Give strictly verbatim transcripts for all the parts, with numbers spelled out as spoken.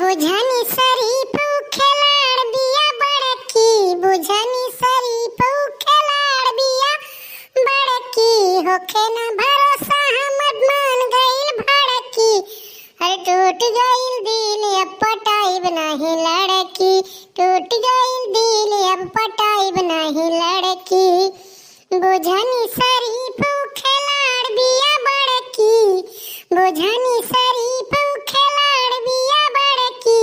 बुझनी शरीफ उ खिलाड़ बिया बड़की, बुझनी शरीफ उ खिलाड़ बिया बड़की, होखे ना भरोसा हमर मान गइल भड़की। अरे टूट गइल दिल अब पटाइब नाही लड़की, टूट गइल दिल अब पटाइब नाही लड़की। बुझनी शरीफ उ खिलाड़ बिया बड़की, बुझनी शरीफ उ खिलाड़ बिया बड़की,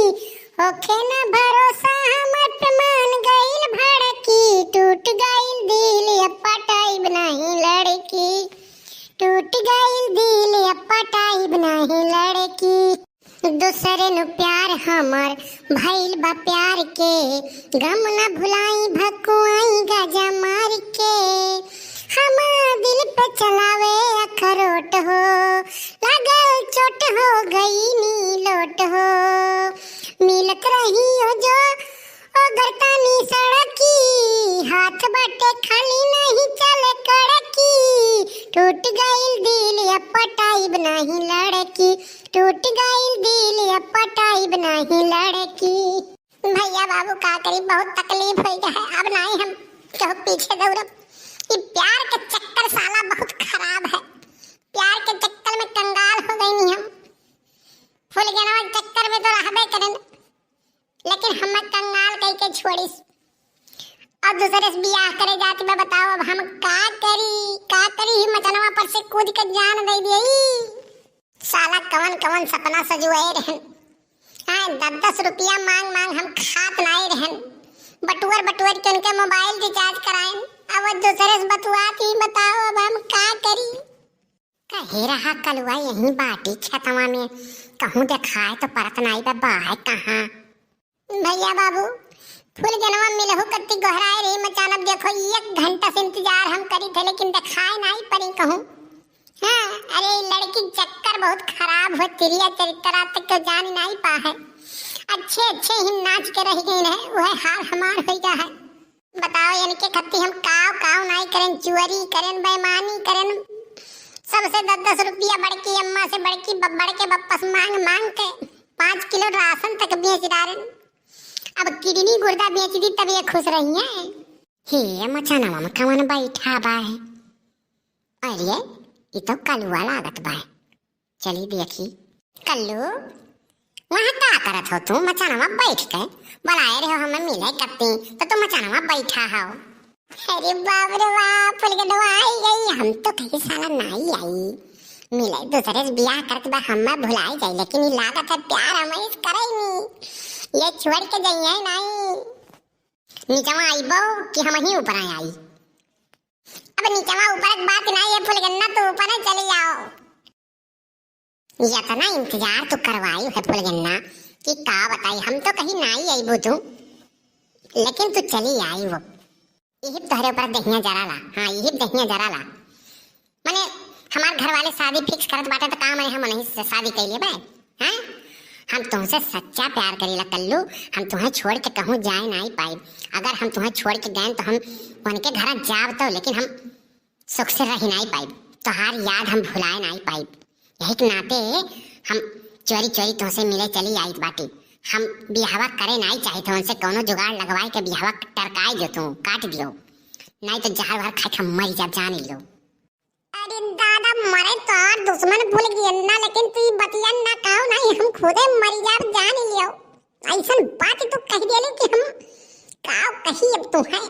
होखे ना भरोसा हमर पे मान गइल भड़की, टूट गइल दिल अब पटाइब नाही लड़की, टूट गइल दिल अब पटाइब नाही लड़की। दूसरे नु प्यार हमर भइल बा प्यार के, गम न भुलाई भकुआई गाजा मार के। हमार दिल पे चलावे अखरोट हो, लागल चोट हो गई नी लोट हो। मिलत रही हो जो ओ गरतानी सड़की, हाथ बाटे खाली नहीं चले कड़की। टूट गइल दिल अब पटाइब नाही लड़की, टूट गइल दिल अब पटाइब नाही लड़की। भैया बाबू का करी, बहुत तकलीफ होइ गया है, अब नाही हम केहू पीछे दौड़ब। ई प्यार के चक्कर साला बहुत खराब है, प्यार के चक्कर में कंगाल हो गई हम। फुलगेनवा चक्कर में तो रहबे करेन, लेकिन हमें कंगाल कई के छोड़िस और दूसरे से बियाह करे जात बा। बताओ अब हम का करी, का करी? ही मचनवा पर से कूद के जान दे दिए। साला कवन कवन सपना सजुए रहन। हाँ, दस दस रुपया मांग मांग हम खात नाई रहन। बटुअर बटुअर के उनके मोबाइल रिचार्ज कराएन। अब वो दूसरे से बतुआत ही, बताओ अब हम का करी? कहे रहा कलुआ यहीं बाटी खेतवा में, कहूँ देखाए तो परत नाई बा, बा है कहाँ? भैया बाबू, फुलगेनवा मिलहु कत्ती गोहराए रे मचान। अब देखो, एक घंटा से इंतजार हम करी थे, लेकिन देखाए नाई परी कहूँ। हाँ, अरे, ई लड़की चक्कर बहुत खराब हो, तिरिया चरित्रा तक के जान नाई पा है। अच्छे अच्छे ही नाच के रह गई है, वह हाल हमार हो गया है। बताओ, इनके खत्ती हम काव काव नाई करेन, चोरी करेन, बेईमानी करेन, सबसे दस दस रुपया बड़की अम्मा से, बड़की ब-, बड़के बप्पा से मांग मांग के पाँच किलो राशन तक बेच डारेन। अब किडनी गुर्दा बेच दी तब ये खुश रही हैं। हे मचानवा में कवन बैठा बा है? अरे, ई तो कलुआ लागत बा है। चली देखी। कल्लू, वहाँ का करत हो तू? मचानवा बैठ के बुलाए रहे हो हमें मिले कत्ती, तो तू मचानवा बैठा हो। अरे बाप रे बाप, फुलगेनवा आई गई। हम तो कहीं साला नाई आई मिले, दूसरे से बियाह करत बा, हमें भुलाई जाई, लेकिन ई लागत है प्यार हमें इस करे नी। ये छोड़ के जाइए नाई। नीचवा आइबो कि हम ही ऊपर आई? अब नीचवा ऊपर के बात नाई है फुलगेन्ना, तू ऊपर चली आओ। इतना इंतजार तू करवाई है फुलगेन्ना कि का बताई, हम तो कहीं नाई आईबू तू, लेकिन तू चली आई वो। यही तोहरे ऊपर दहिया जराला, हाँ, यही दहिया जराला। माने हमार घर वाले शादी फिक्स करत बाटे तो का माने हम उन्हीं से शादी कैले बे? हैं? हम तुमसे सच्चा प्यार करीला कल्लू, हम तुम्हें छोड़ के कहूँ जाए नाई पाइब। अगर हम तुम्हें छोड़ के गए तो हम उनके घर जाब तो, लेकिन हम सुख से रह नाई पाइब, तोहार याद हम भुलाए नाई पाइब। यही के नाते हम चोरी चोरी तुमसे मिले चली आइत बाटी। हम बियाहवा करे नाई चाहित, उनसे कौनो जुगाड़ लगवाए के बियाहवा टरकाए जो तू, काट दियो, नाई तो जहर वहर खाए के हम मरी जाब, जान लियो। अरे दादा, मरे तोर दुश्मन फुलगेन्ना, लेकिन तू ई बतियन ना कहो, नाई हम खुदे मरी जाब, जान लियो। ऐसन बात तू कह देले कि हम का कही अब तू है।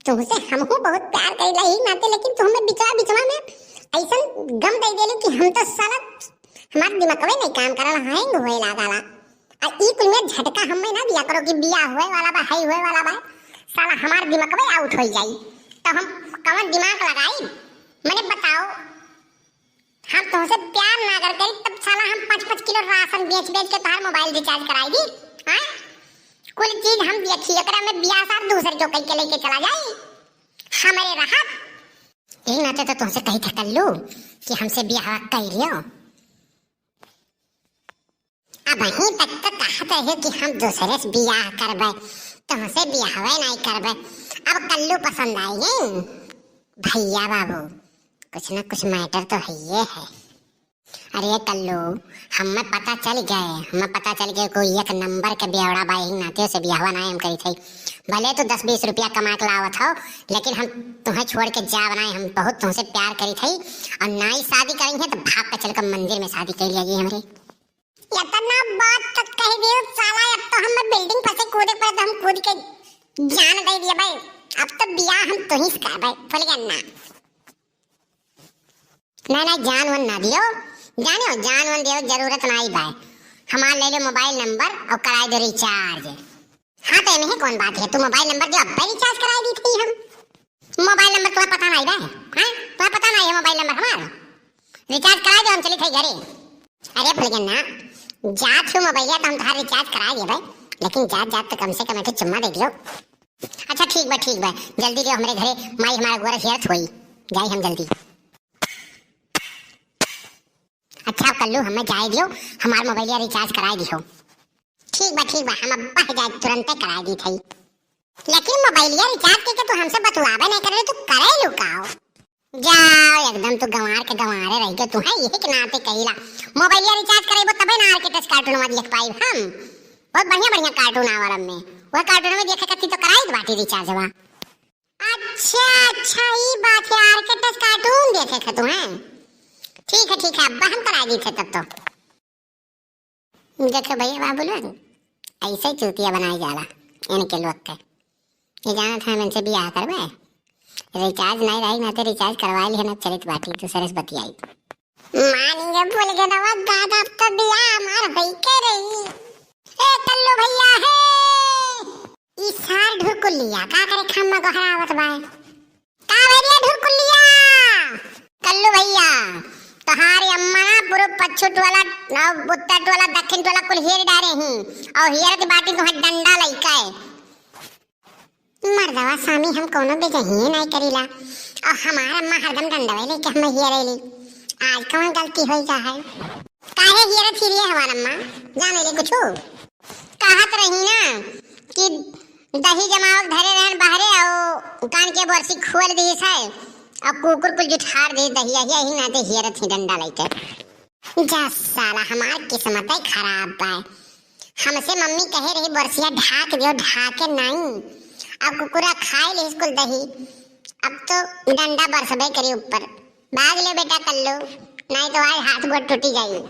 तुमसे हमहू बहुत प्यार करीला यही नाते, लेकिन तू हमें बिचवा बिचवा में ऐसन गम दे देले कि हम तो साला हमार दिमागवे नहीं काम करला, हैंग होए लागला। आ ई कुल में झटका हमें ना दिया करो कि बियाह होए वाला बा, हाई होए वाला बा, साला हमार दिमागवे आउट हो जाई, तो हम कवन दिमाग लगाई? मने बताओ, हम तुमसे प्यार ना अगर करी तब साला हम पाँच पाँच किलो राशन बेच बेच के तोहार मोबाइल रिचार्ज कराई दी, हाँ? कुल चीज हम देखी, एकरा में बियाह सार दूसर जो कई के लेके चला जाई, हमरे रहत। यही नाते तो तुमसे कही था कल्लू कि हमसे बियाह कर लियो। अब वहीं तक तो कहत रहे कि हम दूसरे से बियाह करबे, तुमसे बियाहवे नहीं करबे। अब कल्लू पसंद आई गई। भैया बाबू, कुछ ना कुछ मैटर तो है ये है। अरे कल्लू, हमें पता चल गए, हमें पता चल गए कोई एक नंबर के बेवड़ा बा, यही नाते से बियाहवा नाहीं हम करी थई। भले तू दस बीस रुपया कमा के लावत हो, लेकिन हम तुहें छोड़ के जाब नाहीं, हम बहुत तुमसे प्यार करी थई। और नाहीं शादी करेंगे तो भाग के चल के मंदिर में शादी कर लिया हमरे। इतना बात तो कह दियो साला, अब तो हम बिल्डिंग पर से कूदे पड़े तो हम कूद के जान दे दिए भाई। अब तो बियाह हम तुहीं से करबे, फुलगेना। ना, ना, जान वन ना दियो, जानियो, जान वन दियो, जरूरत नाहीं बाय। हमार ले लो मोबाइल नंबर और कराई दो रिचार्ज। हाँ, तो एमे कौन बात है, तू मोबाइल नंबर दियो, अब्बे रिचार्ज कराई दी थी हम। मोबाइल नंबर तुम्हें पता नाहीं बाय, हैं? तुम्हें पता नाहीं है मोबाइल नंबर हमार? रिचार्ज कराई दो, हम चली थी घरे। अरे फुलगेना, जात हो मोबाइल तो हम तुम्हारा रिचार्ज कराई देबे, लेकिन जात जात तो कम से कम एक चुम्मा दे दियो। अच्छा ठीक बा, ठीक बा, जल्दी दियो हमरे घरे, माई हमारा गोरस हेरत होई, जाई हम जल्दी। अच्छा, अब कल्लू हमें जाए दियो, हमार मोबाइलिया रिचार्ज कराए दियो। ठीक बा, ठीक बा, हम अब्बा जाए तुरंते कराए दी थई। लेकिन मोबाइलिया रिचार्ज के, के तू हमसे बतुआबे नहीं करे, तू करे लू का हो? जाओ, एकदम तू गंवार के गंवारे रह गए, तू है यही के नाते कहिला। मोबाइलिया रिचार्ज करेबो तबे ना आर्केटस कार्टून में देख पाई हम। बहुत बढ़िया बढ़िया कार्टून आवल में, वह कार्टून में देखे खातिर तो कराई बाटी रिचार्ज बा। अच्छा, अच्छा, ई बात है, आर्केटस कार्टून देखे खा तू हैं? ठीक है, ठीक है, अब्बा हम कराई दी थे तब तो। देखे भैया बाबू लोग, ऐसे चूतिया बनाई जाला इनके लोग के। ये जानत है, हम इनसे बियाह करबे, रिचार्ज नहीं रही ना तो रिचार्ज करवा ली है ना, चलित बाटी दूसरे से बतियाई। मानिए बोल के दवा गादा, अब तो बियाह हमार होई के रही। ए कल्लू भैया है, ई सार ढुरकुलिया का करे खम्मा गोहरावत बा? का भैया ढुरकुलिया? कल्लू भैया, तोहारी अम्मा ना पूरब पच्छू टोला, अउ उत्तर टोला, दक्षिण टोला कुल हेर डारे ही, अउ हेरत बाटी तुहार डंडा लइके। मर्दवा स्वामी हम कौनो बेजहिए नाहीं करीला, अउ हमार अम्मा हरदम डंडवे लइके हमें हेरेली। आज कौन गलती होई का है? काहे हेरत ही रे हमार अम्मा? जाने ले कुछू? कहत रही ना कि दही जमावक धरे रहन बाहरे, अउ कान के बरसी खोल दीस है, अउ कुकुर कुल जुठार दे दहिया, यही नाते हेरत ही डंडा लइके। जा साला, हमार किस्मत ही खराब बा। हमसे मम्मी कहे रही, "बरसिया ढाक दियो, ढाके नाई।" अब कुकुरा खाए ले कुल दही, अब तो डंडा बरसबे करी ऊपर। भाग ले बेटा कल्लू, नाई तो आज हाथ गोड़ टूटी जाई।